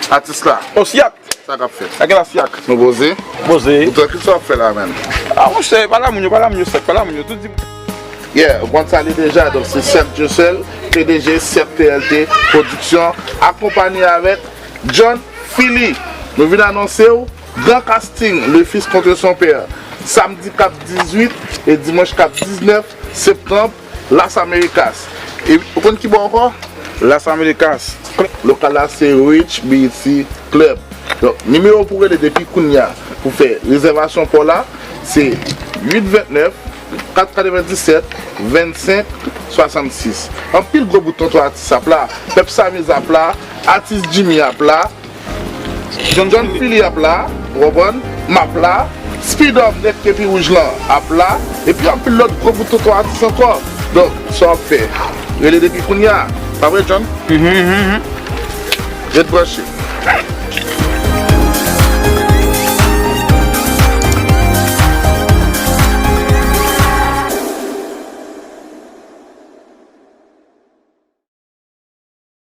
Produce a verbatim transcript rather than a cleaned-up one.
Atis la. O Siak. Sa k ap fèt? Sa gen la Siak. Nou poze? Poze. Ou trankil, sa w ap fè la menm? Ah monchè, pale a moun yo, pale a moun yo sèk, pale a moun yo, tout di. Yeah, ou konn sa li deja, donk se Sèp Dieuseul, P D G Sèp T L T Production, akonpanye avèk John Philly. Nou vin anonse w gran casting, Le Fils contre son père, samdi k ap dizuit e dimanch k ap diznèf septanm, Las Américas. E ou konn ki bò ankò? Las Américas. Lokal la se Rich Beauty Club. Donk, nimewo pou rele depi kounye a pou fè rezèvasyon pou w la, se uit vennèf, kat katrevenndisèt, vennsenk, swasannsis. Anpil gwo bout tonton atis ap la, Pèp Samiz ap la, atis Jimmy ap la, John Philly ap la, ou konprann? M ap la, Speedom nèg kepi wouj lan ap la, epi anpil lòt gwo bout tonton atis ankò. Donk, sa w ap fè? Rele depi kounye a. Pa vre, John? Ret branche.